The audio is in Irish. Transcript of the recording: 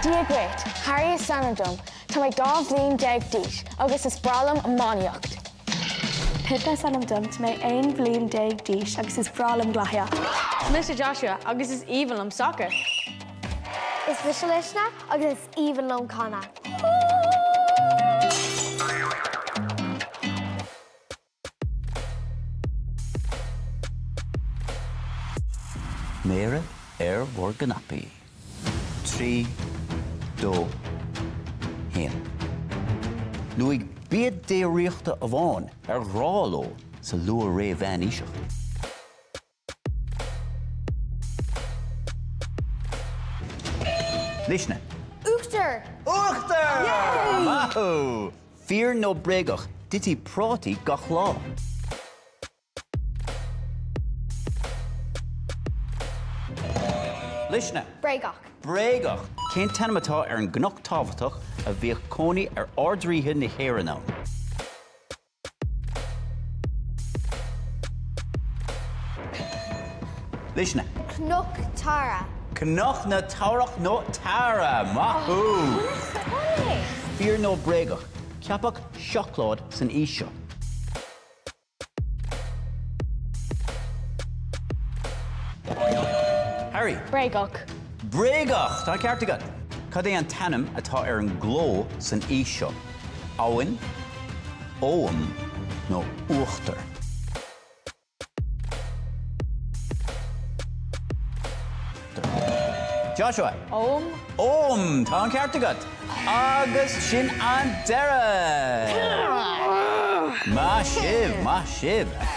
Dia dhuit, Harry is ainm dom, tá mé 12 bhliain d'aois agus is breá liom iománaíocht. Pippa is ainm dom, tá mé 11 bhliain d'aois agus is breá liom gleacaíocht. Is mise Joshua agus is aoibhinn liom sacar. Is mise Luisne agus is aoibhinn liom canadh. Méara ar bhur gcnaipí. 3, 2, 1. Luaigh bia déiríochta amháin ar ghrá leo sa luath-ré mheánaoiseach. Luisne. Uachtar! Uachtar! Maith thú! Fíor nó bréagach, d'ití prátaí gach lá. Luisne. Bréagach. Bréagach! Cén t-ainm atá ar an gcnoc tábhachtach a bhíodh cónaí ar Ard-Ríthe na hÉireann ann? Luisne. Cnoc Tara. Cnoc na Teamhrach nó Tara! Maith thú! Fíor nó bréagach, ceapadh seacláid san aois seo. Harry. Bréagach. Bréagach! Tá an ceart agat! Cad é an t-ainm atá ar an gcló san aois seo? Abhainn, Ogham nó Uachtar? Joshua. Ogham. Ogham! Tá an ceart agat! Agus sin an deireadh! Maith sibh! Maith sibh!